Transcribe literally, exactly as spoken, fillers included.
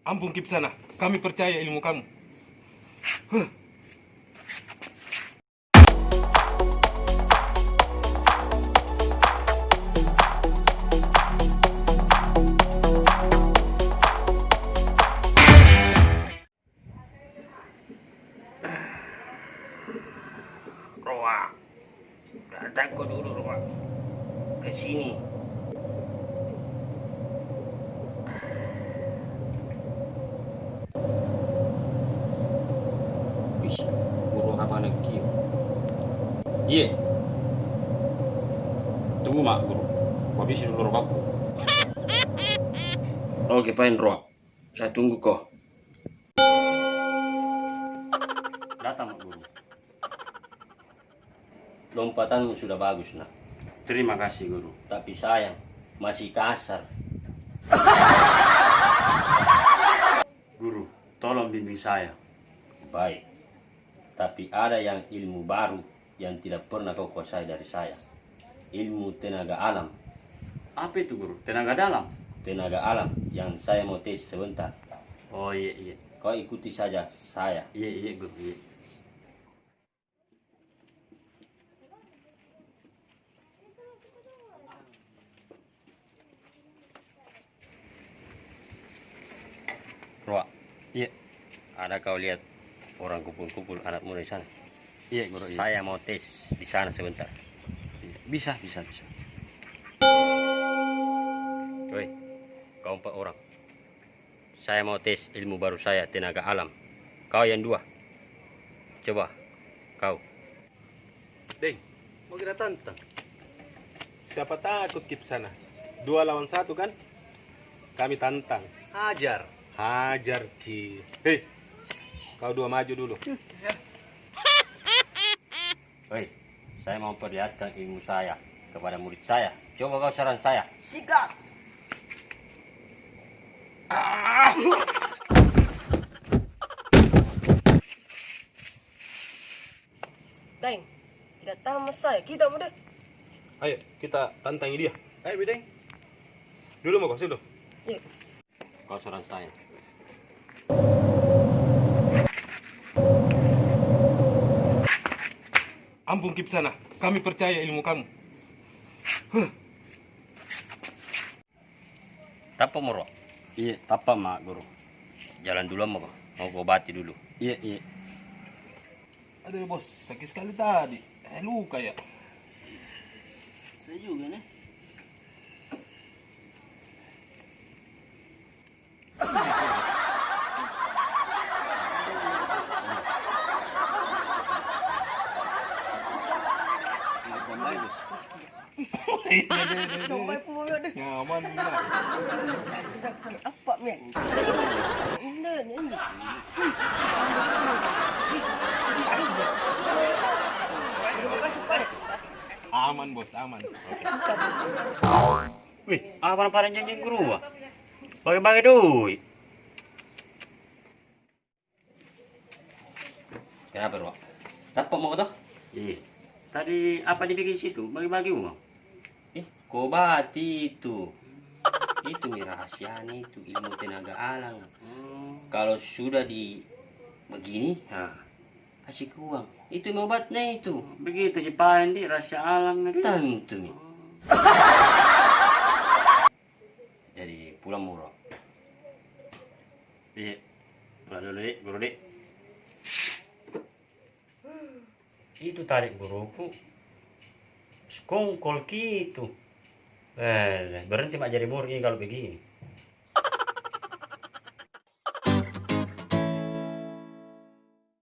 Ampun ki sana, kami percaya ilmu kamu. Huh. Roa, datang ko dulu, Roa. Ke sini. Wis, guru apa nak kio? Iye. Tunggu ma, guru. Ko habisi dulu rokaku. Oke, fine, Roa. Saya tunggu ko. Datang ma, guru. Lompatanmu sudah bagus, Nak. Terima kasih, guru. Tapi sayang, masih kasar. Guru, tolong bimbing saya. Baik. Tapi ada yang ilmu baru yang tidak pernah kau kuasai dari saya. Ilmu tenaga alam. Apa itu, guru? Tenaga dalam? Tenaga alam yang saya mau tes sebentar. Oh, iya, iya. Kau ikuti saja saya. Iya, iya, guru, iya. Roa. Iya. Ada kau lihat orang kumpul-kumpul anak muda di sana? Iya, guru, iya. Saya mau tes di sana sebentar. Iya. Bisa, bisa, bisa. Woi, kau empat orang. Saya mau tes ilmu baru saya, tenaga alam. Kau yang dua. Coba, kau. Deng, mau kita tantang. Siapa takut ki sana? Dua lawan satu, kan? Kami tantang. Hajar. Hajar ki. Hei, kau dua maju dulu. Hei, saya mau perlihatkan ilmu saya kepada murid saya. Coba kau serang saya. Sikat. Ah! Deng, tidak tahan masa ya, kita mo deh. Ayo, kita tantangi dia. Ayo, Bideng. Dulu mau kau situ. Iya. Kau serang saya. Ampun ki sana, kami percaya ilmu kamu. Huh. Tapa mo, Roa? Iya, tapa ma, guru. Jalan dulu ma ko. Mau ko obati dulu. Iya, iya. Aduh, bos, sakit sekali tadi. Eh, luka ya. Saya juga nih. Coba pun, aduh. Nyaman, nah. Apa, men? Ini, ini. Aman, bos, aman. Oke. Wih, apa nampak janji guru, ah? Bagi-bagi duit. Kenapa, Roa? Dapat mau toh? Iya. Tadi apa dibikin situ? Bagi-bagi uang? Eh, ko obati itu. Itu mi rahasianya itu, ilmu tenaga alam. Oh. Kalau sudah di begini, ha, kasih ke uang. Itu mi obatnya itu. Begitu ji paling di rahasia alam itu. Tentu mi. Oh. Jadi pulang mo, Roa. Iya. Pulang dulu, Dik, guru, Dik. Itu tadi guruku. Sekongkol ki itu. Eh, berhenti ma jadi murid ini kalau begini.